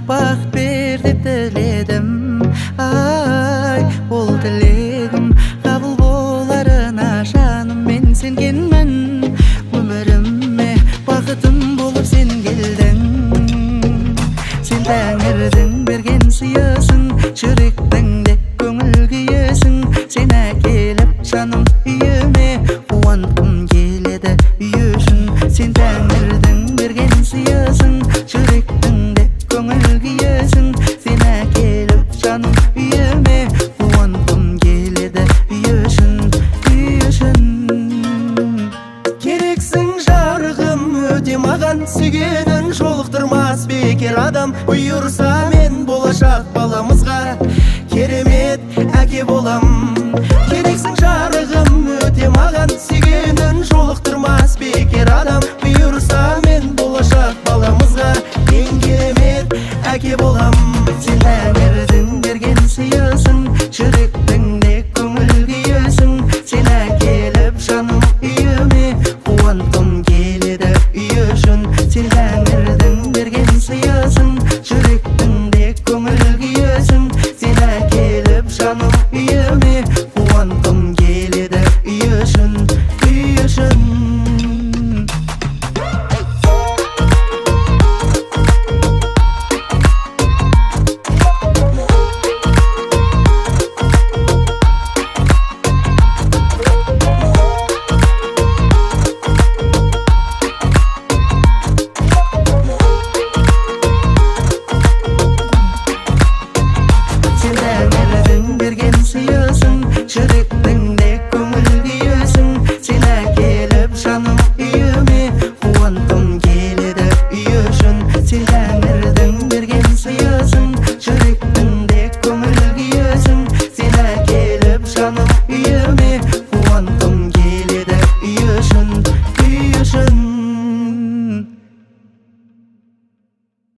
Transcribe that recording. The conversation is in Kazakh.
Бақыт бер деп тіледім. Ай, ол тілегім қабыл боларына жаныммен сенгенмін. Өміріме бақытым болып сен келдің. Сен тәңірдің берген сыйысың, жүректің де көңіл күйісің. Сен әкеліп жаным үйіме, қуантқым келеді үй үшін. Сен тәңірдің берген сыйысың, жүректің де көңіл күйісің. Сен әкеліп жаным үйіме, қуантқым келеді үй үшін, үй үшін. Керексің, жарығым, өте маған. Сүйгенін жолықтырмас бекер адам. Бұйырса, мен болашақ баламызға керемет әке болам. Керексің, жарығым, өте маған. Сүйгенін жолықтырмас бекер адам. Бұйырса, мен болашақ баламызға ең керемет әке болам. Сен тәңірдің берген сыйысың, жүректің де көңіл күйісің. Сен әкеліп жаным үйіме, қуантқым келеді үй үшін. Сен тәңірдің берген сыйысың, жүректің де көңіл күйісің. Сен әкеліп жаным үйіме, қуантқым келеді үй үшін, үй үшін. Сен тәңірдің берген сыйысың, жүрек